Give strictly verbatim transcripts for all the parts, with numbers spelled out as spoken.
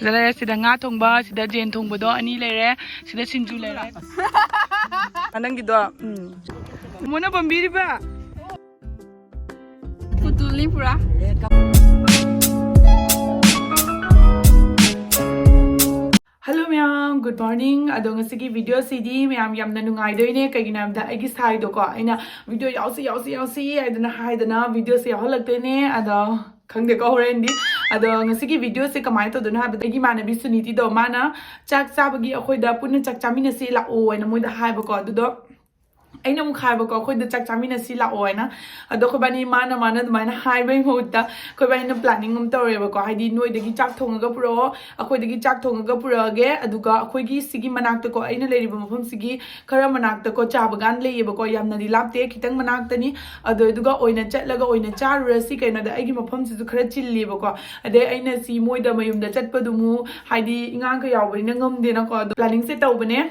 ꯁꯤꯗ ꯂꯩꯔꯦ, ꯁꯤꯗ ꯉꯥ ꯊꯣꯡꯕ, ꯁꯤꯗ ꯖꯦꯟ ꯊꯣꯡꯕꯗꯣ ꯑꯅꯤ ꯂꯩꯔꯦ, ꯁꯤꯗ ꯁꯤꯡꯖꯨ ꯂꯩꯔꯦ꯫ ꯅꯪꯒꯤꯗꯣ, ꯎꯝ꯫ ꯃꯣꯅ ꯄꯥꯝꯕꯤꯔꯤꯕ? ꯄꯨꯇꯨꯜꯅꯤ ꯄꯨꯔꯥ꯫ Hello ꯃꯌꯥꯝ, good morning꯫ ꯑꯗꯣ ꯉꯁꯤꯒꯤ video ꯁꯤꯗꯤ ꯃꯌꯥꯝ ꯌꯥꯝꯅ ꯅꯨꯡꯉꯥꯏꯗꯣꯏꯅꯦ꯫ ꯀꯩꯒꯤꯅꯣ ꯍꯥꯏꯕꯗ ꯑꯩꯒꯤ ꯁꯥꯏꯗꯣꯀꯣ, ꯑꯩꯅ video ꯌꯥꯎꯁꯤ, ꯌꯥꯎꯁꯤ, ꯌꯥꯎꯁꯤ ꯍꯥꯏꯗꯅ ꯍꯥꯏꯗꯅ video ꯁꯦ ꯌꯥꯎꯍꯜꯂꯛꯇꯣꯏꯅꯦ꯫ ꯑꯗꯣ ꯈꯪꯗꯦꯀꯣ ꯍꯣꯔꯦꯟꯗꯤ꯫ ꯑꯗꯣ ꯉꯁꯤꯒꯤ video ꯁꯦ ꯀꯃꯥꯏꯅ ꯇꯧꯗꯣꯏꯅꯣ ꯍꯥꯏꯕꯗ, ꯑꯩꯒꯤ ꯏꯃꯥꯟꯅꯕꯤ ꯁꯨꯅꯤꯇꯤꯗꯣ, ꯃꯥꯅ ꯆꯥꯛ ꯆꯥꯕꯒꯤ ꯑꯩꯈꯣꯏꯗ ꯄꯨꯟꯅ ꯆꯥꯛ ꯆꯥꯃꯤꯟꯅꯁꯤ ꯂꯥꯛꯑꯣ ꯍꯥꯏꯅ ꯃꯣꯏꯗ ꯍꯥꯏꯕꯀꯣ꯫ ꯑꯗꯨꯗꯣ ꯑꯩꯅ ꯑꯃꯨꯛ ꯍꯥꯏꯕꯀꯣ, ꯑꯩꯈꯣꯏꯗ ꯆꯥꯛ ꯆꯥꯃꯤꯟꯅꯁꯤ ꯂꯥꯛꯑꯣ ꯍꯥꯏꯅ꯫ ꯑꯗꯣ ꯑꯩꯈꯣꯏꯕꯥꯅꯤ, ꯃꯥꯅ ꯃꯥꯅ ꯑꯗꯨꯃꯥꯏꯅ ꯍꯥꯏꯕꯒꯤ ꯃꯍꯨꯠꯇ ꯑꯩꯈꯣꯏꯕꯥꯅꯤꯅ planning ꯑꯃ ꯇꯧꯔꯦꯕꯀꯣ꯫ ꯍꯥꯏꯗꯤ ꯅꯣꯏꯗꯒꯤ ꯆꯥꯛ ꯊꯣꯡꯉꯒ ꯄꯨꯔꯛꯑꯣ, ꯑꯩꯈꯣꯏꯗꯒꯤ ꯆꯥꯛ ꯊꯣꯡꯉꯒ ꯄꯨꯔꯛꯑꯒꯦ, ꯑꯗꯨꯒ ꯑꯩꯈꯣꯏꯒꯤ ꯁꯤꯒꯤ ꯃꯅꯥꯛꯇꯀꯣ, ꯑꯩꯅ ꯂꯩꯔꯤꯕ ꯃꯐꯝꯁꯤꯒꯤ ꯈꯔ ꯃꯅꯥꯛꯇꯀꯣ ꯆꯥ ꯕꯒꯥꯟ ꯂꯩꯌꯦꯕꯀꯣ, ꯌꯥꯝꯅꯗꯤ ꯂꯥꯞꯇꯦ, ꯈꯤꯇꯪ ꯃꯅꯥꯛꯇꯅꯤ꯫ ꯑꯗꯣ ꯑꯗꯨꯒ ꯑꯣꯏꯅ ꯆꯠꯂꯒ ꯑꯣꯏꯅ ꯆꯥꯔꯨꯔꯁꯤ꯫ ꯀꯩꯅꯣꯗ ꯑꯩꯒꯤ ꯃꯐꯝꯁꯤꯁꯨ ꯈꯔ ꯆꯤꯜꯂꯤꯕꯀꯣ, ꯑꯗꯩ ꯑꯩꯅ ꯁꯤ ꯃꯣꯏꯗ ꯃꯌꯨꯝꯗ ꯆꯠꯄꯗꯨꯃꯨꯛ ꯍꯥꯏꯗꯤ ꯏꯉꯥꯡꯒ ꯌꯥꯎꯕꯅꯤꯅ ꯉꯝꯗꯦꯅꯀꯣ꯫ ꯑꯗꯣ planning ꯁꯦ ꯇꯧꯕꯅꯦ꯫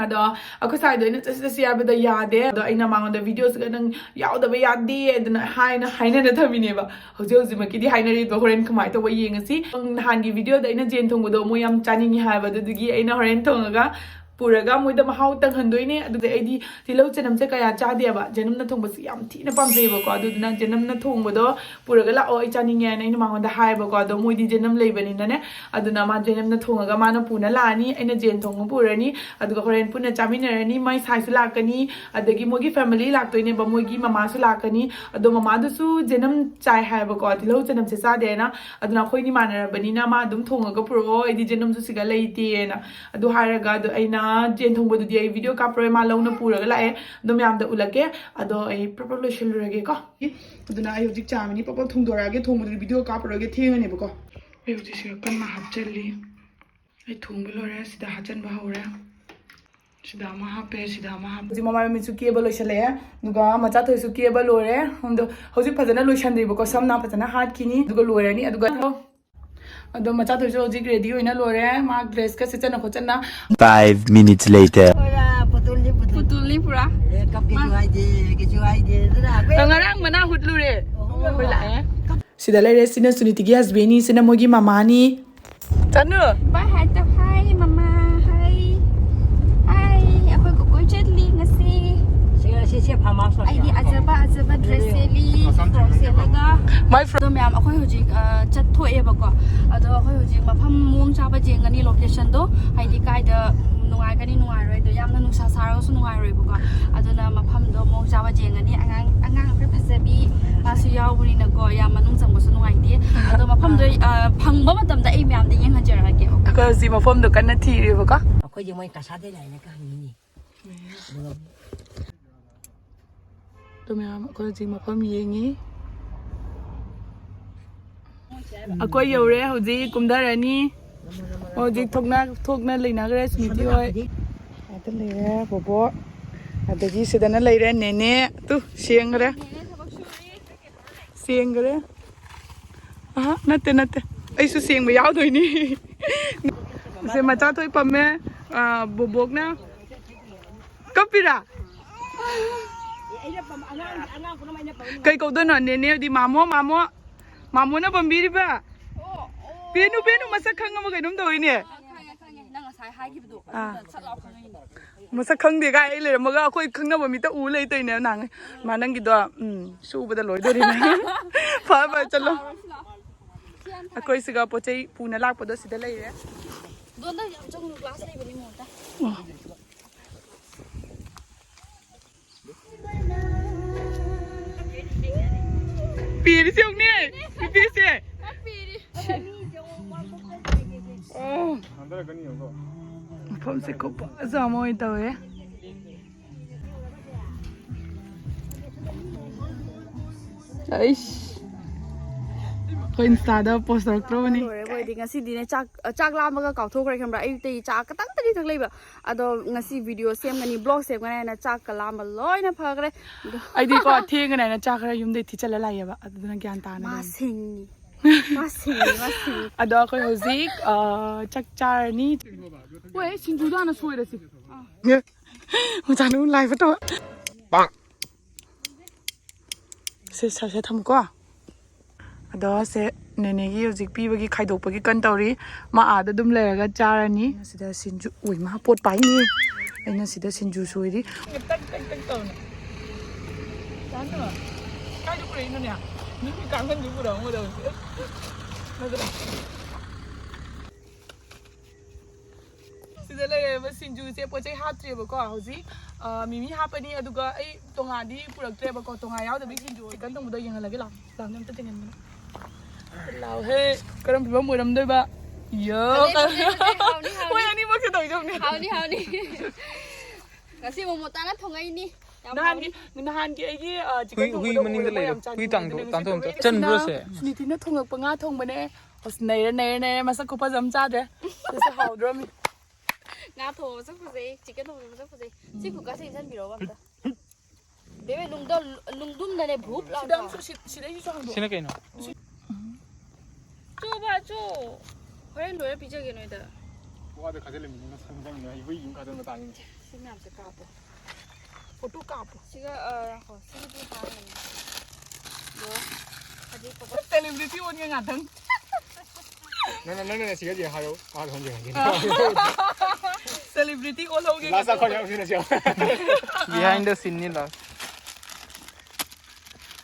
ꯑꯗꯣ ꯑꯩꯈꯣꯏ ꯁꯥꯏꯗꯣ ꯑꯩꯅ ꯆꯠꯁꯤ ꯆꯠꯁꯤ ꯍꯥꯏꯕꯗ ꯌꯥꯗꯦ꯫ ꯑꯗꯣ ꯑꯩꯅ ꯃꯉꯣꯟꯗ video ꯁꯤꯒ ꯅꯪ ꯌꯥꯎꯗꯕ ꯌꯥꯗꯦ ꯑꯗꯨꯅ ꯍꯥꯏꯅ ꯍꯥꯏꯅꯅ ꯊꯝꯃꯤꯅꯦꯕ꯫ ꯍꯧꯖꯤꯛ ꯍꯧꯖꯤꯛꯃꯛꯀꯤꯗꯤ ꯍꯥꯏꯅꯔꯤꯕ, ꯍꯣꯔꯦꯟ ꯀꯃꯥꯏꯅ ꯇꯧꯕ ꯌꯦꯡꯉꯁꯤ꯫ ꯅꯍꯥꯟꯒꯤ video ꯗ ꯑꯩꯅ ꯖꯦꯟ ꯊꯣꯡꯕꯗꯣ ꯃꯣꯏ ꯌꯥꯝ ꯆꯥꯅꯤꯡꯉꯤ ꯍꯥꯏꯕ, ꯑꯗꯨꯗꯨꯒꯤ ꯑꯩꯅ ꯍꯣꯔꯦꯟ ꯊꯣꯡꯉꯒ ꯄꯨꯔꯒ ꯃꯣꯏꯗ ꯃꯍꯥꯎ ꯇꯪꯍꯟꯗꯣꯏꯅꯦ꯫ ꯑꯗꯨꯗ ꯑꯩꯗꯤ ꯇꯤꯜꯍꯧ ꯆꯅꯝꯁꯦ ꯀꯌꯥ ꯆꯥꯗꯦꯕ, ꯖꯦꯅꯝꯅ ꯊꯣꯡꯕꯁꯤ ꯌꯥꯝ ꯊꯤꯅ ꯄꯥꯝꯖꯩꯕꯀꯣ꯫ ꯑꯗꯨꯗꯨꯅ ꯖꯦꯅꯝꯅ ꯊꯣꯡꯕꯗꯣ ꯄꯨꯔꯒ ꯂꯥꯛꯑꯣ, ꯑꯩ ꯆꯥꯅꯤꯡꯉꯦ ꯍꯥꯏꯅ ꯑꯩꯅ ꯃꯉꯣꯟꯗ ꯍꯥꯏꯌꯦꯕꯀꯣ꯫ ꯑꯗꯣ ꯃꯣꯏꯗꯤ ꯖꯦꯅꯝ ꯂꯩꯕꯅꯤꯅꯅꯦ, ꯑꯗꯨꯅ ꯃꯥ ꯖꯦꯅꯝꯅ ꯊꯣꯡꯉꯒ ꯃꯥꯅ ꯄꯨꯅ ꯂꯥꯛꯑꯅꯤ, ꯑꯩꯅ ꯖꯦꯟ ꯊꯣꯡꯕ ꯄꯨꯔꯅꯤ, ꯑꯗꯨꯒ ꯍꯣꯔꯦꯟ ꯄꯨꯟꯅ ꯆꯥꯃꯤꯟꯅꯔꯅꯤ꯫ ꯃꯥꯏ ꯁꯥꯏꯁꯨ ꯂꯥꯛꯀꯅꯤ, ꯑꯗꯒꯤ ꯃꯣꯏꯒꯤ family ꯂꯥꯛꯇꯣꯏꯅꯦꯕ, ꯃꯣꯏꯒꯤ ꯃꯃꯥꯁꯨ ꯂꯥꯛꯀꯅꯤ꯫ ꯑꯗꯣ ꯃꯃꯥꯗꯨꯁꯨ ꯖꯦꯅꯝ ꯆꯥꯏ ꯍꯥꯏꯌꯦꯕꯀꯣ, ꯇꯤꯜꯍꯧ ꯆꯅꯝꯁꯦ ꯆꯥꯗꯦꯅ꯫ ꯑꯗꯨꯅ ꯑꯩꯈꯣꯏꯅꯤ ꯃꯥꯟꯅꯔꯕꯅꯤꯅ ꯃꯥ ꯑꯗꯨꯝ ꯊꯣꯡꯉꯒ ꯄꯨꯔꯛꯑꯣ, ꯑꯩꯗꯤ ꯖꯦꯅꯝꯁꯨ ꯁꯤꯒ ꯂꯩꯇꯦꯅ꯫ ꯑꯗꯨ ꯍꯥꯏꯔꯒ, ꯑꯗꯣ ꯑꯩꯅ ꯖꯦꯟ ꯊꯣꯡꯕꯗꯨꯗꯤ ꯑꯩ video ꯀꯥꯞꯄꯔꯣꯏ, ꯃꯥ ꯂꯧꯅ ꯄꯨꯔꯒ ꯂꯥꯛꯑꯦ꯫ ꯑꯗꯣ ꯃꯌꯥꯝꯗ ꯎꯠꯂꯛꯀꯦ꯫ ꯑꯗꯣ ꯑꯩ ꯄ꯭ꯔꯞ ꯄ꯭ꯔꯞ ꯂꯣꯏꯁꯤꯜꯂꯨꯔꯒꯦꯀꯣ꯫ ꯑꯗꯨꯅ ꯑꯩ ꯍꯧꯖꯤꯛ ꯆꯥꯝꯃꯅꯤ, ꯄ꯭ꯔꯞ ꯄ꯭ꯔꯞ ꯊꯣꯡꯗꯣꯔꯛꯑꯒꯦ, ꯊꯣꯡꯕꯗꯨꯗꯤ video ꯀꯥꯞꯄꯔꯣꯏꯒꯦ, ꯊꯦꯡꯉꯅꯦꯕꯀꯣ꯫ ꯑꯩ ꯍꯧꯖꯤꯛ ꯁꯤꯒ ꯀꯟꯅ ꯍꯥꯞꯆꯜꯂꯤ꯫ ꯑꯩ ꯊꯣꯡꯕ ꯂꯣꯏꯔꯦ, ꯁꯤꯗ ꯍꯥꯞꯆꯟꯕ ꯍꯧꯔꯦ꯫ ꯁꯤꯗ ꯑꯃ ꯍꯥꯞꯄꯦ, ꯁꯤꯗ ꯑꯃ ꯍꯥꯞꯄꯦ꯫ ꯍꯧꯖꯤꯛ ꯃꯃꯥ ꯃꯃꯤꯠꯁꯨ ꯀꯦꯕ ꯂꯣꯏꯁꯤꯜꯂꯛꯑꯦ, ꯑꯗꯨꯒ ꯃꯆꯥ ꯊꯣꯏꯁꯨ ꯀꯦꯕ ꯂꯣꯏꯔꯦ꯫ ꯑꯗꯣ ꯍꯧꯖꯤꯛ ꯐꯖꯅ ꯂꯣꯏꯁꯟꯗ꯭ꯔꯤꯕꯀꯣ, ꯁꯝꯅ ꯐꯖꯅ ꯍꯥꯠꯈꯤꯅꯤ, ꯑꯗꯨꯒ ꯂꯣꯏꯔꯅꯤ꯫ ꯑꯗꯨꯒ ꯑꯗꯣ ꯃꯆꯥ ꯊꯣꯏꯁꯨ ꯍꯧꯖꯤꯛ ready ꯑꯣꯏꯅ ꯂꯣꯏꯔꯦ, ꯃꯥ dress ꯀ ꯁꯦꯠꯆꯟꯅ ꯈꯣꯠꯆꯟꯅ꯫ Five minutes later. ꯄꯨꯔꯥ ꯄꯨꯇꯨꯜꯅꯤ, ꯄꯨꯇꯨꯜ꯫ ꯄꯨꯇꯨꯜꯅꯤ ꯄꯨꯔꯥ꯫ ꯑꯦ, ꯀꯞꯀꯦꯁꯨ ꯃꯥ ꯍꯥꯏꯗꯦ, ꯀꯩꯁꯨ ꯍꯥꯏꯗꯦ꯫ ꯑꯗꯨꯅ ꯑꯩꯈꯣꯏ ꯉꯔꯥꯡ ꯃꯅꯥ ꯍꯨꯠꯂꯨꯔꯦ꯫ ꯑꯣ꯫ ꯑꯩꯈꯣꯏ ꯂꯥꯛꯑꯦ꯫ ꯁꯤꯗ ꯂꯩꯔꯦ, ꯁꯤꯅ ꯁꯨꯅꯤꯇꯤꯒꯤ husband ꯅꯤ, ꯁꯤꯅ ꯃꯣꯏꯒꯤ ꯃꯃꯥꯅꯤ꯫ ꯆꯅꯨ꯫ Bye, hi, ꯇꯧ꯫ Hi, ꯃꯃꯥ꯫ Hi꯫ Hi, ꯑꯩꯈꯣꯏ ꯀꯣꯏ ꯆꯠꯂꯤ ꯉꯁꯤ꯫ ꯁꯤ, ꯁꯤ, ꯁꯤ farm house ꯑꯣꯏꯕ꯭ꯔꯥ? ꯑꯩꯗꯤ ꯑꯖꯕ, ꯑꯖꯕ dress ꯁꯦꯠꯂꯤ, frock ꯁꯦꯠꯂꯒ꯫ My friend꯫ ꯑꯗꯣ ꯃꯌꯥꯝ, ꯑꯩꯈꯣꯏ ꯍꯧꯖꯤꯛ, ꯑ, ꯆꯠꯊꯣꯛꯑꯦꯕꯀꯣ꯫ ꯑꯗꯣ ꯑꯩꯈꯣꯏ ꯍꯧꯖꯤꯛ ꯃꯐꯝ ꯃꯑꯣꯡ ꯆꯥꯕ ꯌꯦꯡꯒꯅꯤ, location ꯗꯣ꯫ ꯍꯥꯏꯗꯤ ꯀꯥꯏꯗ, ꯎꯝ, ꯅꯨꯡꯉꯥꯏꯒꯅꯤ, ꯅꯨꯡꯉꯥꯏꯔꯣꯏꯗꯣ꯫ ꯌꯥꯝꯅ ꯅꯨꯡꯁꯥ ꯁꯥꯔꯒꯁꯨ ꯅꯨꯡꯉꯥꯏꯔꯣꯏꯕꯀꯣ꯫ ꯑꯗꯨꯅ ꯃꯐꯝꯗꯣ ꯃꯑꯣꯡ ꯆꯥꯕ ꯌꯦꯡꯒꯅꯤ꯫ ꯑꯉꯥꯡ, ꯑꯉꯥꯡ ꯑꯩꯈꯣꯏ ꯐꯖꯕꯤ ꯃꯥꯁꯨ ꯌꯥꯎꯕꯅꯤꯅꯀꯣ, ꯌꯥꯝ ꯃꯅꯨꯡ ꯆꯪꯕꯁꯨ ꯅꯨꯡꯉꯥꯏꯇꯦ꯫ ꯑꯗꯣ ꯃꯐꯝꯗꯣ, ꯑ, ꯐꯪꯕ ꯃꯇꯝꯗ ꯑꯩ ꯃꯌꯥꯝꯗ ꯌꯦꯡꯍꯟꯖꯔꯛꯑꯒꯦ꯫ ꯑꯩꯈꯣꯏ ꯍꯧꯖꯤꯛ ꯃꯐꯝꯗꯣ ꯀꯟꯅ ꯊꯤꯔꯤꯕꯀꯣ꯫ ꯑꯩꯈꯣꯏꯗꯤ ꯃꯣꯏ ꯀꯁꯥꯗ ꯂꯥꯛꯑꯦꯅ ꯈꯪꯉꯤꯅꯦ꯫ ꯑꯗꯣ ꯃꯌꯥꯝ, ꯑꯩꯈꯣꯏ ꯍꯧꯖꯤꯛ ꯃꯐꯝ ꯌꯦꯡꯉꯤ꯫ ꯑꯩꯈꯣꯏ ꯌꯧꯔꯦ, ꯍꯧꯖꯤꯛ ꯀꯨꯝꯊꯔꯅꯤ꯫ ꯍꯧꯖꯤꯛ ꯊꯣꯛꯅ, ꯊꯣꯛꯅ ꯂꯩꯅꯈ꯭ꯔꯦ ꯁꯨꯅꯤꯇꯤ ꯍꯣꯏ꯫ ꯑꯗ ꯂꯩꯔꯦ ꯕꯣꯕꯣꯛ, ꯑꯗꯒꯤ ꯁꯤꯗꯅ ꯂꯩꯔꯦ ꯅꯦꯅꯦ꯫ ꯇꯨ, ꯁꯦꯡꯈ꯭ꯔꯦ꯫ ꯁꯦꯡꯈ꯭ꯔꯦ꯫ ꯑꯍ, ꯅꯠꯇꯦ, ꯅꯠꯇꯦ, ꯑꯩꯁꯨ ꯁꯦꯡꯕ ꯌꯥꯎꯗꯣꯏꯅꯤ꯫ ꯁꯦ ꯃꯆꯥ ꯊꯣꯏ ꯄꯝꯃꯦ꯫ ꯑ, ꯕꯣꯕꯣꯛꯅ ꯀꯞꯄꯤꯔꯥ? ꯀꯩ ꯀꯧꯗꯣꯏꯅꯣ? ꯅꯦꯅꯦꯗꯤ ꯃꯥꯃꯣ, ꯃꯥꯃꯣ꯫ ꯃꯥꯃꯣꯅ ꯄꯝꯕꯤꯔꯤꯕ? ꯄꯦꯅꯨ, ꯄꯦꯅꯨ ꯃꯁꯛ ꯈꯪꯉꯕ ꯀꯩꯅꯣꯝ ꯇꯧꯋꯤꯅꯦ꯫ ꯈꯪꯉꯦ, ꯈꯪꯉꯦ꯫ ꯅꯪ ꯉꯁꯥꯏ ꯍꯥꯏꯈꯤꯕꯗꯣ꯫ ꯑꯥ꯫ ꯑꯗꯨꯅ ꯁꯠ ꯂꯥꯎ ꯈꯪꯉꯛꯏꯅꯦ꯫ ꯃꯁꯛ ꯈꯪꯗꯦ ꯀꯥꯏ ꯑꯩ ꯂꯩꯔꯝꯃꯒ ꯑꯩꯈꯣꯏ ꯈꯪꯅꯕ ꯃꯤꯇ ꯎ ꯂꯩꯇꯣꯏꯅꯦ ꯅꯍꯥꯟꯉꯩ꯫ ꯃꯥ ꯅꯪꯒꯤꯗꯣ, ꯎꯝ, ꯁꯨꯕꯗ ꯂꯣꯏꯗꯣꯔꯤꯅꯦ꯫ ꯐꯔꯦ, ꯐꯔꯦ, ꯆꯠꯂꯣ꯫ ꯁꯤ ꯌꯥꯝ ꯊꯥꯏ꯫ ꯑꯩꯈꯣꯏ ꯁꯤꯒ ꯄꯣꯠ ꯆꯩ ꯄꯨꯅ ꯂꯥꯛꯄꯗꯣ ꯁꯤꯗ ꯂꯩꯔꯦ꯫ ꯗꯣꯟꯗ ꯌꯥꯝ ꯆꯪꯉꯨ, glass ꯂꯩꯕꯅꯤ ꯃꯉꯣꯟꯗ꯫ ꯄꯤꯔꯤꯁꯦ ꯌꯦꯡꯉꯨꯅꯦ, ꯅꯨꯄꯤꯁꯦ꯫ ꯑꯣ꯫ ꯃꯐꯝꯁꯦ ꯈꯨꯐꯖ ꯑꯃ ꯑꯣꯏꯅ ꯇꯧꯋꯦ꯫ ꯑꯩꯁ꯫ ꯑꯩꯈꯣꯏ Insta ꯗ post ꯇꯧꯔꯛꯇ꯭ꯔꯕꯅꯤ꯫ ꯂꯣꯏꯔꯦ, ꯑꯩꯈꯣꯏꯗꯤ ꯉꯁꯤꯗꯤꯅꯦ ꯆꯥꯛ, ꯆꯥꯛ ꯂꯥꯝꯕꯒ ꯀꯥꯎꯊꯣꯛꯈ꯭ꯔꯦ ꯈꯪꯕ꯭ꯔꯥ? ꯑꯌꯨꯛꯇꯒꯤ ꯆꯥ ꯈꯇꯪꯇꯅꯤ ꯊꯛꯂꯛꯏꯕ꯫ ꯑꯗꯣ ꯉꯁꯤ video ꯁꯦꯝꯒꯅꯤ, vlog ꯁꯦꯝꯒꯅꯤ ꯍꯥꯏꯅ ꯆꯥꯛꯀ ꯂꯥꯝꯕ ꯂꯣꯏꯅ ꯐꯈ꯭ꯔꯦ꯫ ꯑꯗꯣ ꯑꯩꯗꯤꯀꯣ ꯊꯦꯡꯒꯅꯤ ꯍꯥꯏꯅ ꯆꯥ ꯈꯔ ꯌꯨꯝꯗꯩ ꯊꯤꯠꯆꯜꯂ ꯂꯥꯛꯑꯦꯕ, ꯑꯗꯨꯗꯨꯅ ꯒ꯭ꯌꯥꯟ ꯇꯥꯅ ꯃꯥ ꯂꯩ꯫ ꯁꯤꯡꯉꯤ꯫ ꯃꯥ ꯁꯤꯡꯉꯤ, ꯃꯥ ꯁꯤꯡꯉꯤ꯫ ꯑꯗꯣ ꯑꯩꯈꯣꯏ ꯍꯧꯖꯤꯛ, ꯑ, ꯆꯥꯛ ꯆꯥꯔꯅꯤ꯫ ꯍꯣꯏ, ꯁꯤꯡꯖꯨꯗꯣ ꯍꯥꯟꯅ ꯁꯣꯏꯔꯁꯤ꯫ ꯃꯆꯥꯅꯨ live ꯇꯧ꯫ ꯁꯦ, ꯁꯦ, ꯁꯦ ꯊꯝꯃꯨꯀꯣ꯫ ꯑꯗꯣ ꯁꯦ ꯅꯦꯅꯦꯒꯤ ꯍꯧꯖꯤꯛ ꯄꯤꯕꯒꯤ ꯈꯥꯏꯗꯣꯛꯄꯒꯤ ꯀꯟ ꯇꯧꯔꯤ꯫ ꯃꯥ ꯑꯥꯗ ꯑꯗꯨꯝ ꯂꯩꯔꯒ ꯆꯥꯔꯅꯤ꯫ ꯁꯤꯗ ꯁꯤꯡꯖꯨ, ꯎꯏ, ꯃꯥ ꯄꯣꯠ ꯄꯥꯏꯅꯤ꯫ ꯑꯩꯅ ꯁꯤꯗ ꯁꯤꯡꯖꯨ ꯁꯨꯔꯤ꯫ ꯇꯛ ꯇꯛ ꯇꯛ ꯇꯧꯅ꯫ ꯆꯥꯅꯕ꯫ ꯀꯥꯏꯗ ꯄꯨꯔꯛꯏꯅꯣꯅꯦ? ꯅꯪꯒꯤ ꯀꯥꯡꯈꯟꯁꯨ ꯄꯨꯔꯛꯑꯝꯒꯗꯕꯁꯦ꯫ ꯅꯠꯇ꯭ꯔꯥ? ꯁꯤꯗ ꯂꯩꯔꯦꯕ ꯁꯤꯡꯖꯨꯁꯦ, ꯄꯣꯠ ꯆꯩ ꯍꯥꯞꯇ꯭ꯔꯦꯕꯀꯣ꯫ ꯍꯧꯖꯤꯛ, ꯑ, ꯃꯤꯃꯤ ꯍꯥꯞꯄꯅꯤ, ꯑꯗꯨꯒ ꯑꯩ ꯇꯣꯉꯥꯟꯗꯤ ꯄꯨꯔꯛꯇ꯭ꯔꯦꯕꯀꯣ꯫ ꯇꯣꯉꯥꯟ ꯌꯥꯎꯗꯕꯤ ꯁꯤꯡꯖꯨ꯫ ꯆꯤꯛꯀꯟ ꯊꯣꯡꯕꯗꯣ ꯌꯦꯡꯍꯜꯂꯒꯦ ꯂꯥꯛꯑꯣ꯫ ꯂꯥꯛꯑꯣ, ꯑꯝꯇ ꯌꯦꯡꯍꯟꯒꯦ꯫ ꯂꯥꯛꯑꯣꯍꯦ꯫ ꯀꯔꯝ ꯐꯤꯕꯝ ꯑꯣꯏꯔꯝꯗꯣꯏꯕ? ꯌꯣ꯫ ꯐꯖꯩ, ꯐꯖꯩ, ꯐꯖꯩ꯫ ꯍꯥꯎꯅꯤ, ꯍꯥꯎꯅꯤ꯫ ꯃꯣꯏ ꯑꯅꯤꯃꯛꯁꯦ ꯇꯧꯖꯧꯅꯦ꯫ ꯍꯥꯎꯅꯤ, ꯍꯥꯎꯅꯤ꯫ ꯉꯁꯤ ꯃꯣꯃꯣ ꯇꯥꯅ ꯊꯣꯡꯉꯛꯏꯅꯤ꯫ ꯌꯥꯝ ꯅꯍꯥꯟꯒꯤ, ꯍꯥꯎꯅꯤ꯫ ꯅꯍꯥꯟꯒꯤ ꯑꯩꯒꯤ, ꯑ, ꯆꯤꯛꯀꯟ ꯍꯨꯏ, ꯍꯨꯏ ꯊꯣꯡꯕꯗꯣ ꯃꯅꯤꯡꯗ ꯎꯕ ꯂꯩꯔꯦ꯫ ꯌꯥꯝ ꯍꯨꯏ ꯆꯥꯅꯤꯡꯉꯦ꯫ ꯇꯥꯡꯗꯣ-, ꯑꯗꯨꯅ ꯉꯁꯤ ꯇꯥꯟꯊꯣꯛ ꯑꯝꯇ꯫ ꯇꯧꯔꯛꯏꯅꯦ꯫ ꯆꯟꯕ꯭ꯔꯣ ꯁꯦ? ꯁꯨꯅꯤꯇꯤꯅ ꯊꯣꯡꯉꯛꯄ ꯉꯥ ꯊꯣꯡꯕꯅꯦ꯫ ꯑꯁ, ꯅꯩꯔꯦ, ꯅꯩꯔꯦ, ꯅꯩꯔꯦ꯫ ꯃꯁꯛ ꯈꯨꯐꯖ ꯑꯃ ꯆꯥꯗ꯭ꯔꯦ꯫ ꯁꯤꯁꯦ ꯍꯥꯎꯗ꯭ꯔꯣꯃꯤ꯫ ꯉꯥ ꯊꯣꯡꯕ ꯃꯁꯛ ꯐꯖꯩ, ꯆꯤꯛꯀꯟ ꯊꯣꯡꯕ ꯃꯁꯛ ꯐꯖꯩ꯫ ꯁꯤ ꯀꯨꯀꯔꯁꯦ ꯏꯟꯁꯤꯟꯕꯤꯔꯣꯕ ꯑꯝꯇ꯫ ꯕꯦꯕꯦ, ꯅꯨꯡꯗ-, ꯅꯨꯡꯗꯨꯝꯗꯅꯦ ꯚꯨꯞ ꯁꯤꯗ ꯂꯥꯎꯅ꯫ ꯑꯃꯨꯛꯁꯨ ꯁꯤ-, ꯁꯤꯗꯩꯁꯤꯁꯨ ꯍꯥꯡꯗꯣꯛꯑꯣ꯫ ꯁꯤꯅ ꯀꯩꯅꯣ? ꯆꯣꯕ, ꯆꯣ꯫ ꯍꯣꯔꯦꯟ ꯂꯣꯏꯔ ꯄꯤꯖꯒꯦ ꯅꯣꯏꯗ꯫ ꯋꯥꯗ ꯈꯥꯖꯤꯜꯂꯝꯃꯤꯅꯤ, ꯃꯁꯥ ꯃꯁꯥꯅ ꯍꯩꯕ ꯌꯨꯝ ꯈꯥꯖꯤꯟꯕ ꯇꯥꯅꯤ꯫ ꯁꯤ ꯃꯌꯥꯝꯁꯦ ꯀꯥꯞꯄꯣ꯫ ꯐꯣꯇꯣ ꯀꯥꯞꯄꯣ꯫ ꯁꯤꯒ, ꯑ, ꯉꯥꯏꯈꯣ, ꯁꯤꯒꯤꯗꯤ ꯍꯥꯡꯉꯅꯤ꯫ ꯑꯗꯣ, ꯍꯧꯖꯤꯛ ꯐꯣꯇꯣ ꯁꯦꯂꯦꯕ꯭ꯔꯤꯇꯤ ꯑꯣꯟꯒꯦ ꯉꯥꯛꯇꯪ꯫ ꯅꯪꯅ, ꯅꯪꯅ ꯁꯤꯒꯗꯤ ꯍꯥꯏꯔꯛꯑꯣ꯫ ꯃꯥ ꯊꯣꯟꯖꯔꯒꯦ꯫ ꯁꯦꯂꯦꯕ꯭ꯔꯤꯇꯤ ꯑꯣꯜꯍꯧꯒꯦ꯫ ꯂꯥꯁ ꯑꯩꯈꯣꯏ ꯌꯥꯎꯁꯤꯟꯅꯁꯤ꯫ Behind the scene ꯅꯤ ꯂꯥꯁ꯫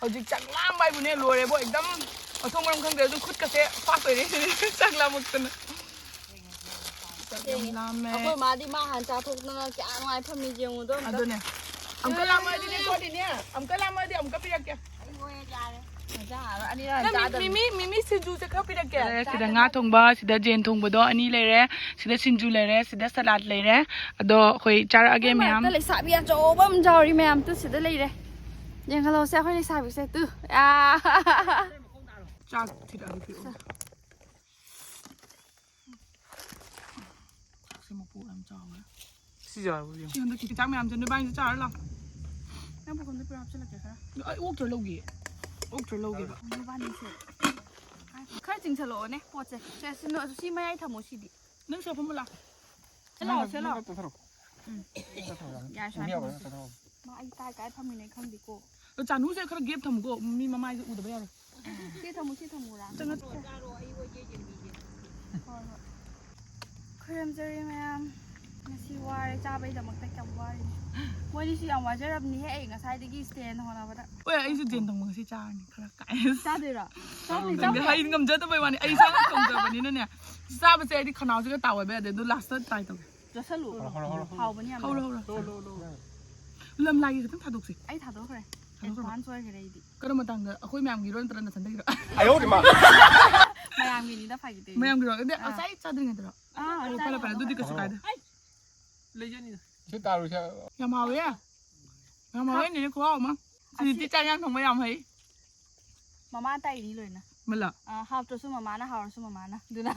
ꯍꯧꯖꯤꯛ ꯆꯥꯛ ꯂꯥꯝꯕ ꯍꯥꯏꯕꯨꯅꯦ ꯂꯣꯏꯔꯦꯕꯣ꯫ ꯑꯦꯛꯗꯝ ꯃꯊꯣꯡ ꯃꯔꯝ ꯈꯪꯗꯦ꯫ ꯑꯗꯨꯝ ꯈꯨꯠꯀꯁꯦ ꯄꯥꯛꯇꯣꯏꯔꯦ꯫ ꯆꯥꯛ ꯂꯥꯝꯃꯛꯇꯅ꯫ ꯆꯥꯛ ꯌꯥꯝ ꯂꯥꯝꯃꯦ꯫ ꯑꯩꯈꯣꯏ ꯃꯥꯗꯤ ꯃꯥ ꯍꯥꯟꯅ ꯆꯥꯊꯣꯛꯇꯅ ꯀꯌꯥ ꯅꯨꯡꯉꯥꯏ ꯐꯝꯃꯤ ꯌꯦꯡꯉꯨꯗꯣ ꯑꯝꯇ꯫ ꯑꯗꯨꯅꯦ꯫ ꯑꯃꯨꯛꯀ ꯂꯥꯝꯃꯛꯑꯗꯤꯅꯦ ꯀꯣ ꯅꯦꯅꯦ꯫ ꯑꯃꯨꯛꯀ ꯂꯥꯝꯃꯛꯑꯗꯤ ꯑꯃꯨꯛꯀ ꯄꯤꯔꯛꯀꯦ꯫ ꯑꯩ ꯍꯣꯏ ꯌꯥꯔꯦ꯫ ꯃꯖꯥ ꯍꯥꯏꯕ ꯑꯅꯤꯔꯛ ꯍꯥꯟ ꯅꯪ ꯆꯥꯗꯕꯅꯤ꯫ ꯃꯤꯃꯤ, ꯃꯤꯃꯤ ꯁꯤꯡꯖꯨꯁꯦ ꯈꯔ ꯄꯤꯔꯛꯀꯦ꯫ ꯁꯤꯗ ꯉꯥ ꯊꯣꯡꯕ, ꯁꯤꯗ ꯖꯦꯟ ꯊꯣꯡꯕꯗꯣ ꯑꯅꯤ ꯂꯩꯔꯦ, ꯁꯤꯗ ꯁꯤꯡꯖꯨ ꯂꯩꯔꯦ, ꯁꯤꯗ ꯁꯂꯥꯗ ꯂꯩꯔꯦ꯫ ꯑꯗꯣ ꯑꯩꯈꯣꯏ ꯆꯥꯔꯛꯑꯒꯦ ꯃꯌꯥꯝ꯫ ꯃꯔꯛꯇ ꯂꯩꯁꯥꯕꯤ ꯑꯆꯧꯕ ꯑꯃ ꯌꯥꯎꯔꯤ ꯃꯌꯥꯝ꯫ ꯇꯨ ꯁꯤꯗ ꯂꯩꯔꯦ꯫ ꯌꯦꯡꯍꯜꯂꯣꯁꯦ ꯑꯩꯈꯣꯏ ꯂꯩꯁꯥꯕꯤꯁꯦ꯫ ꯇꯨ꯫ ꯑꯥ꯫ ꯆꯥꯛ ꯊꯤꯔꯛꯑꯒꯦ ꯄꯤꯔꯛꯑꯣ꯫ ꯆꯥꯛꯁꯦ ꯃꯄꯨ ꯌꯥꯝ ꯆꯥꯎꯔꯦ꯫ ꯁꯤ ꯆꯥꯔꯕ ꯌꯦꯡꯉꯨ꯫ ꯁꯤ ꯍꯟꯗꯛꯀꯤ ꯆꯥꯛ ꯃꯌꯥꯝꯁꯦ ꯅꯣꯏꯕꯥꯅꯤꯁꯨ ꯆꯥꯔ ꯂꯥꯛꯑꯣ꯫ ꯅꯪ ꯄꯨꯈꯝꯗ ꯄꯨꯔꯥ ꯍꯥꯞꯆꯤꯜꯂꯛꯀꯦ ꯈꯔ꯫ ꯑꯩ ꯑꯣꯛꯇ꯭ꯔ ꯂꯧꯒꯦ꯫ ꯑꯣꯛꯇ꯭ꯔ ꯂꯧꯒꯦꯕ꯫ ꯅꯣꯏꯕꯥꯅꯤꯁꯦ꯫ ꯈꯔ ꯆꯤꯡꯁꯜꯂꯛꯑꯣꯅꯦ ꯄꯣꯠꯁꯦ꯫ ꯁꯦ, ꯁꯤ ꯅꯣ-, ꯁꯤ ꯃꯌꯥꯏ ꯊꯝꯃꯣ ꯁꯤꯗꯤ꯫ ꯅꯪ ꯁꯤ ꯍꯥꯞꯐꯝꯃꯨ ꯂꯥꯎ꯫ ꯁꯤ ꯂꯥꯛꯑꯣ, ꯁꯤ ꯂꯥꯛꯑꯣ꯫ ꯅꯪ ꯆꯠꯊꯔꯛꯑꯣ꯫ ꯎꯝ꯫ ꯅꯪ ꯆꯠꯊꯔꯛꯑꯣ꯫ ꯌꯥꯔꯦ, ꯁꯨꯃꯥꯏꯅ ꯎꯕ ꯌꯥꯕ ꯊꯝꯃꯁꯤ꯫ ꯅꯪ ꯆꯠꯊꯔꯛꯑꯣ꯫ ꯃꯥ ꯑꯩ ꯀꯥꯏ ꯀꯥꯏ ꯐꯝꯃꯤꯅꯣ ꯑꯩ ꯈꯪꯗꯦꯀꯣ꯫ ꯑꯗꯣ ꯆꯥꯅꯨꯁꯦ ꯈꯔ ꯒꯦꯞ ꯊꯝꯃꯨꯀꯣ꯫ ꯃꯤ ꯃꯃꯥꯏꯁꯦ ꯎꯗꯕ ꯌꯥꯔꯣꯏ꯫ ꯁꯤ ꯊꯝꯃꯨ, ꯁꯤ ꯊꯝꯃꯨꯔꯥ? ꯆꯪꯉꯛꯀꯦ꯫ ꯍꯣꯏ, ꯍꯣꯏ꯫ ꯈꯨꯔꯨꯝꯖꯔꯤ ꯃꯌꯥꯝ꯫ ꯉꯁꯤ ꯋꯥꯔꯦ, ꯆꯥꯕꯩꯗꯃꯛꯇ ꯀꯌꯥꯝ ꯋꯥꯔꯤꯅꯦ꯫ ꯃꯣꯏꯅꯤꯁꯨ ꯌꯥꯝ ꯋꯥꯖꯔꯕꯅꯤꯍꯦ, ꯑꯩ ꯉꯁꯥꯏꯗꯒꯤ stand ꯍꯣꯠꯅꯕꯗ꯫ ꯍꯣꯏ, ꯑꯩꯁꯨ ꯌꯦꯟ ꯊꯣꯡꯕ ꯉꯁꯤ ꯆꯥꯔꯅꯤ ꯈꯔ ꯀꯥꯏ꯫ ꯆꯥꯗꯣꯏꯔꯣ? ꯆꯥꯎꯅꯦ, ꯈꯪꯗꯦ, ꯆꯥꯎꯅꯦ꯫ ꯍꯩ ꯉꯝꯖꯗꯕꯩ ꯋꯥꯅꯤ꯫ ꯑꯩ ꯏꯁꯥꯅ ꯊꯣꯡꯖꯕꯅꯤꯅꯅꯦ꯫ ꯆꯥꯕꯁꯦ ꯑꯩꯗꯤ ꯈꯅꯥꯎꯁꯤꯒ ꯇꯥꯎ ꯑꯣꯏꯕ ꯌꯥꯗꯦ꯫ ꯑꯗꯨ last ꯇ try ꯇꯧꯒꯦ꯫ ꯆꯥꯁꯜꯂꯨ꯫ ꯍꯧꯔꯣ, ꯍꯧꯔꯣ, ꯍꯧꯔꯣ꯫ ꯍꯥꯎꯕꯅꯤ ꯌꯥꯝꯅ꯫ ꯍꯧꯔꯣ, ꯍꯧꯔꯣ꯫ ꯂꯝꯂꯥꯏꯒꯤ ꯈꯤꯇꯪ ꯊꯥꯗꯣꯛꯁꯤ꯫ ꯑꯩ ꯊꯥꯗꯣꯛꯈ꯭ꯔꯦ꯫ ꯊꯥꯗꯣꯛꯈ꯭ꯔꯕ? Advance ꯑꯣꯏꯈ꯭ꯔꯦ ꯑꯩꯗꯤ꯫ ꯀꯔꯝꯕ ꯃꯇꯥꯡꯗ? ꯑꯩꯈꯣꯏ ꯃꯌꯥꯝꯒꯤꯔꯣ ꯅꯠꯇ꯭ꯔꯒ ꯅꯊꯟꯗꯒꯤꯔꯣ? ꯑꯌꯧꯔꯤꯃ꯫ ꯃꯌꯥꯝꯒꯤꯅꯤꯗ, ꯐꯥꯒꯤ ꯇꯧꯅꯤ꯫ ꯃꯌꯥꯝꯒꯤꯔꯣ? ꯑꯗꯨꯗꯤ ꯑꯥ꯫ ꯉꯁꯥꯏ ꯆꯥꯗ꯭ꯔꯤꯉꯩꯗꯔꯣ? ꯑꯥ, ꯑꯣ, ꯐꯔꯦ, ꯐꯔꯦ, ꯆꯥꯗ꯭ꯔꯤꯉꯩꯗ꯫ ꯑꯗꯨꯗꯤ ꯀꯩꯁꯨ ꯀꯥꯏꯗꯦ꯫ ꯂꯩꯖꯅꯤꯗ꯫ ꯁꯤ ꯇꯥꯔꯨꯁꯦ꯫ ꯌꯥꯝ ꯍꯥꯎꯋꯦ꯫ ꯌꯥꯝ ꯍꯥꯎꯋꯦ, ꯅꯦꯅꯦ, ꯈꯨꯍꯥꯎ ꯑꯃ꯫ ꯁꯤꯗꯤ ꯑꯁꯤ ꯆꯥꯛ ꯏꯟꯖꯥꯡ ꯊꯣꯡꯕ ꯌꯥꯝ ꯍꯩ꯫ ꯃꯃꯥ ꯇꯥꯛꯏꯅꯤ ꯂꯣꯏꯅ꯫ ꯃꯂꯥ꯫ ꯑꯥ, ꯍꯥꯎꯇ꯭ꯔꯁꯨ ꯃꯃꯥꯅ, ꯍꯥꯎꯔꯁꯨ ꯃꯃꯥꯅ꯫ ꯑꯗꯨꯅ꯫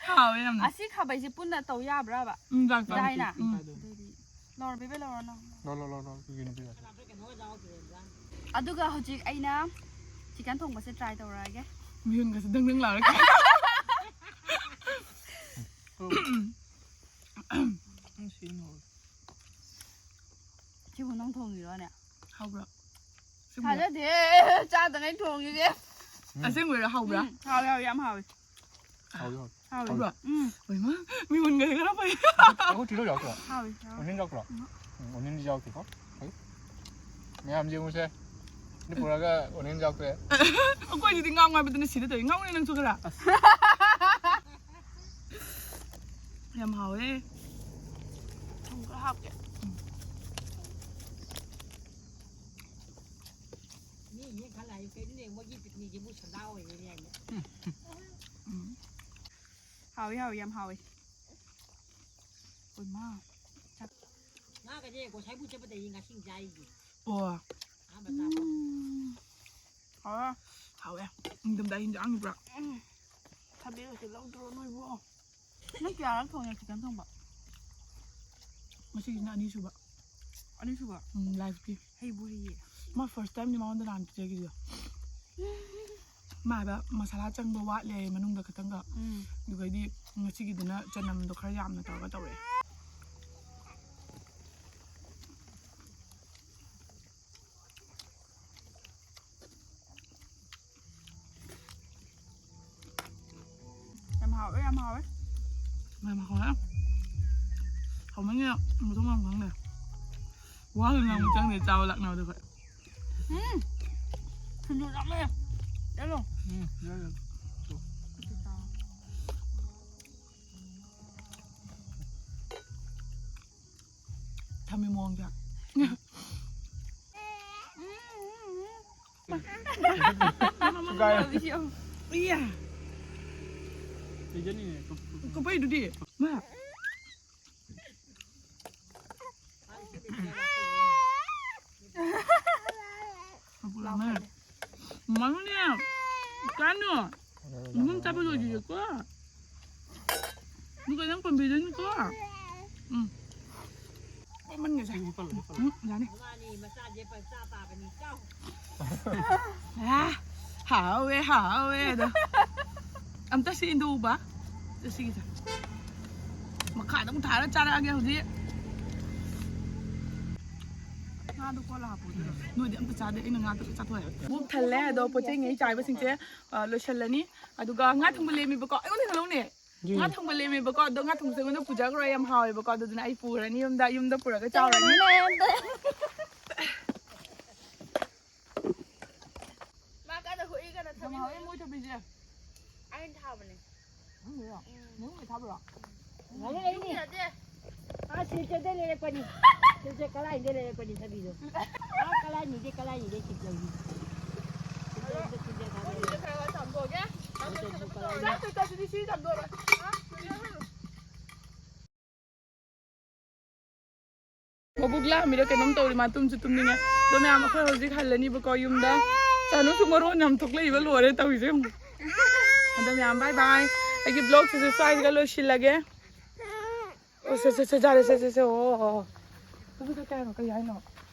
ꯍꯥꯎꯋꯦ ꯌꯥꯝꯅ꯫ ꯑꯁꯤ ꯈꯥꯕꯩꯁꯦ ꯄꯨꯟꯅ ꯇꯧ ꯌꯥꯕ꯭ꯔꯕ? ꯎꯝ, ꯌꯥꯏ, ꯌꯥꯏ꯫ ꯌꯥꯏꯅ? ꯎꯝ꯫ ꯑꯗꯨꯗꯤ ꯂꯧꯔꯣ, ꯕꯦꯕꯦ, ꯂꯧꯔꯣ ꯅꯪ꯫ ꯂꯧ, ꯂꯧ, ꯂꯧ, ꯂꯧ, ꯀꯩꯒꯤꯅꯣ ꯄꯤꯔꯛꯑꯣ꯫ ꯑꯗꯨꯒ ꯍꯧꯖꯤꯛ ꯑꯩꯅ chicken ꯊꯣꯡꯕꯁꯦ try ꯇꯧꯔꯛꯑꯒꯦ꯫ ꯃꯤꯍꯨꯟꯒꯁꯦ ꯗꯪ ꯗꯪ ꯂꯥꯎꯔꯦ꯫ ꯎꯝ, ꯁꯤ ꯍꯥꯎꯋꯦ꯫ ꯁꯤꯕꯨ ꯅꯪ ꯊꯣꯡꯉꯤꯔꯣꯅꯦ? ꯍꯥꯎꯕ꯭ꯔꯣ? ꯁꯤꯕꯨ? ꯊꯥꯖꯗꯦ, ꯆꯥꯗꯉꯩ ꯊꯣꯡꯉꯤꯁꯦ꯫ ꯑꯁꯦꯡꯕꯩꯔꯣ? ꯍꯥꯎꯕ꯭ꯔꯥ? ꯎꯝ, ꯍꯥꯎꯋꯦ, ꯍꯥꯎꯋꯦ, ꯌꯥꯝ ꯍꯥꯎꯋꯦ꯫ ꯍꯥꯎꯋꯦ, ꯍꯥꯎꯋꯦ꯫ ꯍꯥꯎꯋꯦ꯫ ꯍꯥꯎꯕ꯭ꯔꯣ? ꯎꯝ꯫ ꯍꯣꯏꯃꯥ, ꯃꯤꯍꯨꯟꯒꯁꯦ ꯈꯔ ꯐꯩ꯫ ꯑꯩꯈꯣꯏ ꯇꯤꯜꯍꯧ ꯌꯥꯎꯗ꯭ꯔꯣ? ꯍꯥꯎꯋꯦ, ꯍꯥꯎꯋꯦ꯫ Onion ꯌꯥꯎꯗ꯭ꯔꯣ? ꯎꯝ꯫ ꯎꯝ, onion ꯗꯤ ꯌꯥꯎꯗꯦꯀꯣ꯫ ꯐꯩ꯫ ꯃꯌꯥꯝ ꯌꯦꯡꯉꯨꯁꯦ꯫ ꯁꯤ ꯄꯨꯔꯒ onion ꯌꯥꯎꯗ꯭ꯔꯦ꯫ ꯑꯩꯈꯣꯏꯁꯤꯗꯤ ꯉꯥꯡꯉꯨ ꯍꯥꯏꯕꯗꯨꯅ ꯁꯤꯗ ꯇꯧꯏ꯫ ꯉꯥꯡꯉꯨꯅꯦ ꯅꯪꯁꯨ ꯈꯔ꯫ ꯌꯥꯝ ꯍꯥꯎꯋꯦ꯫ ꯊꯨꯝ ꯈꯔ ꯍꯥꯞꯀꯦ꯫ ꯃꯤ ꯌꯦꯡ ꯈꯜꯂ ꯍꯥꯏ ꯀꯩꯅꯣꯅꯦ, ꯃꯣꯏꯒꯤ picnic ꯁꯤꯕꯨ ꯁꯟꯗꯥ ꯑꯣꯏꯔꯦꯅꯦ ꯍꯥꯏꯅꯦ꯫ ꯎꯝ꯫ ꯍꯥꯎꯋꯤ, ꯍꯥꯎꯋꯤ, ꯌꯥꯝ ꯍꯥꯎꯋꯤ꯫ ꯍꯣꯏꯃꯥ꯫ ꯉꯥꯒꯁꯦ ꯉꯁꯥꯏꯕꯨ ꯆꯠꯄꯗꯒꯤ ꯉꯁꯤ ꯆꯥꯏꯁꯦ꯫ ꯑꯣ꯫ ꯑꯍꯥꯟꯕ ꯆꯥꯕ꯫ ꯎꯝ꯫ ꯍꯥꯎꯋꯦ꯫ ꯍꯥꯎꯋꯦ꯫ ꯅꯤꯡꯊꯝꯊꯥ ꯍꯤꯟꯖꯥꯡꯅꯤ ꯄꯨꯔꯥ꯫ ꯎꯝ꯫ ꯊꯕꯤꯒꯁꯦ ꯂꯧꯗ꯭ꯔꯣ ꯅꯣꯏꯕꯣ? ꯅꯪ ꯀꯌꯥꯔꯛ ꯊꯣꯡꯉꯦ chicken ꯊꯣꯡꯕ? ꯉꯁꯤꯒꯤꯁꯤꯅ ꯑꯅꯤꯁꯨꯕ꯫ ꯑꯅꯤꯁꯨꯕ? ꯎꯝ, life ꯀꯤ꯫ ꯍꯩꯕꯨ ꯍꯩꯌꯦ꯫ ꯃꯥ first time ꯅꯤ ꯃꯉꯣꯟꯗ ꯅꯍꯥꯟ ꯄꯤꯖꯈꯤꯕꯗꯣ꯫ ꯃꯥ ꯍꯥꯏꯕ ꯃꯁꯥꯂꯥ ꯆꯪꯕ ꯋꯥꯠꯂꯦ ꯃꯅꯨꯡꯗ ꯈꯤꯇꯪꯒ꯫ ꯎꯝ꯫ ꯑꯗꯨꯒꯩꯗꯤ ꯉꯁꯤꯒꯤꯗꯨꯅ ꯆꯅꯝꯗꯣ ꯈꯔ ꯌꯥꯝꯅ ꯇꯧꯔꯒ ꯇꯧꯔꯛꯑꯦ꯫ ꯌꯥꯝ ꯍꯥꯎꯋꯦ꯫ ꯃꯌꯥꯝ ꯍꯥꯎꯋꯦ꯫ ꯍꯥꯎꯃꯟꯒꯤꯗꯅ ꯃꯊꯣꯡ ꯃꯔꯝ ꯈꯪꯗꯦ꯫ ꯋꯥꯒ ꯉꯥꯡꯕ ꯆꯪꯗꯦ ꯆꯥꯕ ꯂꯥꯛꯅꯕꯗꯣ ꯑꯩꯈꯣꯏ꯫ ꯎꯝ꯫ ꯁꯤꯡꯖꯨ ꯆꯥꯕ ꯌꯥꯏ꯫ ꯆꯠꯂꯣ꯫ ꯎꯝ, ꯌꯥꯏ, ꯌꯥꯏ꯫ ꯊꯝꯃꯤ ꯃꯑꯣꯡꯁꯦ꯫ ꯏꯌꯥ꯫ ꯄꯤꯖꯅꯤꯡꯉꯦ꯫ ꯀꯞꯄꯩꯗꯨꯗꯤ꯫ ꯃꯥ꯫ ꯃꯃꯥꯅꯦ, ꯀꯥꯟꯅꯣ? ꯃꯃꯥ ꯆꯥꯕ ꯂꯣꯏꯗ꯭ꯔꯤꯌꯦꯀꯣ꯫ ꯑꯗꯨꯒ ꯅꯪ ꯄꯥꯝꯕꯤꯗꯣꯏꯅꯤꯀꯣ꯫ ꯎꯝ꯫ ꯀꯣꯃꯟꯒꯁꯦ꯫ ꯎꯝ, ꯌꯥꯅꯤ꯫ ꯃꯥꯅꯤ, ꯃꯆꯥꯁꯦ ꯄꯪꯆꯥ ꯇꯥꯕꯅꯤ꯫ ꯆꯥꯎ꯫ ꯑꯥ, ꯍꯥꯎꯋꯦ, ꯍꯥꯎꯋꯦ ꯑꯗꯣ꯫ ꯑꯝꯇ ꯁꯤ ꯏꯟꯗꯣꯛꯎꯕ꯫ ꯁꯤꯒꯤꯁꯦ꯫ ꯃꯈꯥꯗ ꯑꯃꯨꯛ ꯊꯥꯔ ꯆꯥꯔꯛꯑꯒꯦ ꯍꯧꯖꯤꯛ꯫ ꯉꯥꯗꯣ ꯀꯣꯜꯂ ꯍꯥꯞꯄꯣ ꯑꯗꯨꯗꯣ꯫ ꯅꯣꯏꯗꯤ ꯑꯝꯇ ꯆꯥꯗꯦ, ꯑꯩꯅ ꯉꯥꯗꯣ ꯂꯣꯏ ꯆꯥꯊꯣꯛꯑꯦ꯫ ꯄꯨꯛ ꯊꯜꯂꯦ ꯑꯗꯣ ꯄꯣꯠ ꯆꯩꯉꯩ ꯆꯥꯏꯕꯁꯤꯡꯁꯦ, ꯑ, ꯂꯣꯏꯁꯜꯂꯅꯤ꯫ ꯑꯗꯨꯒ ꯉꯥ ꯊꯣꯡꯕ ꯂꯦꯝꯃꯤꯕꯀꯣ, ꯑꯩꯉꯣꯟꯗ ꯍꯦꯜꯂꯧꯅꯦ꯫ ꯉꯥ ꯊꯣꯡꯕ ꯂꯦꯝꯃꯤꯕꯀꯣ, ꯑꯗꯣ ꯉꯥ ꯊꯣꯡꯕꯁꯦ ꯑꯩꯉꯣꯟꯗ ꯄꯨꯖꯈ꯭ꯔꯣ, ꯌꯥꯝ ꯍꯥꯎꯋꯦꯕꯀꯣ, ꯑꯗꯨꯗꯨꯅ ꯑꯩ ꯄꯨꯔꯅꯤ ꯌꯨꯝꯗ, ꯌꯨꯝꯗ ꯄꯨꯔꯒ ꯆꯥꯎꯔꯅꯤ꯫ ꯃꯥ ꯀꯟꯅ ꯍꯨꯏ ꯀꯟꯅ ꯊꯝꯃꯤ꯫ ꯌꯥꯝ ꯍꯥꯎꯋꯦ ꯃꯣꯏ ꯊꯣꯡꯕꯤꯁꯦ꯫ ꯑꯩꯅ ꯊꯥꯕꯅꯦ꯫ ꯅꯪꯒꯤꯔꯣ? ꯎꯝ꯫ ꯅꯪꯒꯤ ꯊꯥꯕ꯭ꯔꯣ? ꯉꯥꯏꯍꯥꯛ ꯂꯩꯅꯤ꯫ ꯌꯨꯝꯗꯗꯤ꯫ ꯑꯥ, ꯁꯤꯜꯆꯔꯗꯩ ꯂꯩꯔꯛꯄꯅꯤ꯫ ꯁꯤꯜꯆꯔ ꯀꯂꯥꯏꯗꯩ ꯂꯩꯔꯛꯄꯅꯤ ꯊꯕꯤꯗꯣ꯫ ꯑꯥ, ꯀꯂꯥꯏꯅꯤꯗꯩ, ꯀꯂꯥꯏꯅꯤꯗꯩ ꯁꯤꯜꯆꯔꯒꯤ꯫ ꯁꯤꯜꯆꯔꯗ ꯁꯤꯜꯆꯔ ꯊꯥꯕ ꯂꯩ꯫ ꯆꯥꯛ ꯀꯩꯀꯥꯁꯤꯗꯤ ꯁꯤ ꯆꯥꯝꯊꯣꯛꯑꯒ꯫ ꯃꯕꯨꯛ ꯂꯥꯝꯃꯤꯔ ꯀꯩꯅꯣꯝ ꯇꯧꯔꯤ, ꯃꯥ ꯇꯨꯝꯁꯨ ꯇꯨꯝꯅꯤꯡꯉꯦ꯫ ꯑꯗꯣ ꯃꯌꯥꯝ, ꯑꯩꯈꯣꯏ ꯍꯧꯖꯤꯛ ꯍꯜꯂꯅꯤꯕꯀꯣ ꯌꯨꯝꯗ꯫ ꯆꯥꯅꯨꯁꯨ ꯃꯔꯣꯟ ꯌꯥꯝ ꯊꯣꯛꯂꯛꯏꯕ, ꯂꯣꯏꯔꯦ ꯇꯧꯔꯤꯁꯦ ꯌꯦꯡꯉꯨ꯫ ꯑꯗꯣ ꯃꯌꯥꯝ, bye bye꯫ ꯑꯩꯒꯤ vlogꯁꯤꯁꯨ ꯁ꯭ꯋꯥꯏꯁꯤꯒ ꯂꯣꯏꯁꯤꯜꯂꯒꯦ꯫ ꯑꯣ, ꯁꯦ, ꯁꯦ, ꯁꯦ, ꯌꯥꯔꯦ, ꯁꯦ, ꯁꯦ, ꯁꯦ, ꯑꯣ, ꯑꯣ, ꯑꯣ꯫ ꯑꯗꯨꯗꯣ ꯀꯩ ꯍꯥꯏꯅꯣ? ꯀꯩ ꯍꯥꯏꯅꯣ?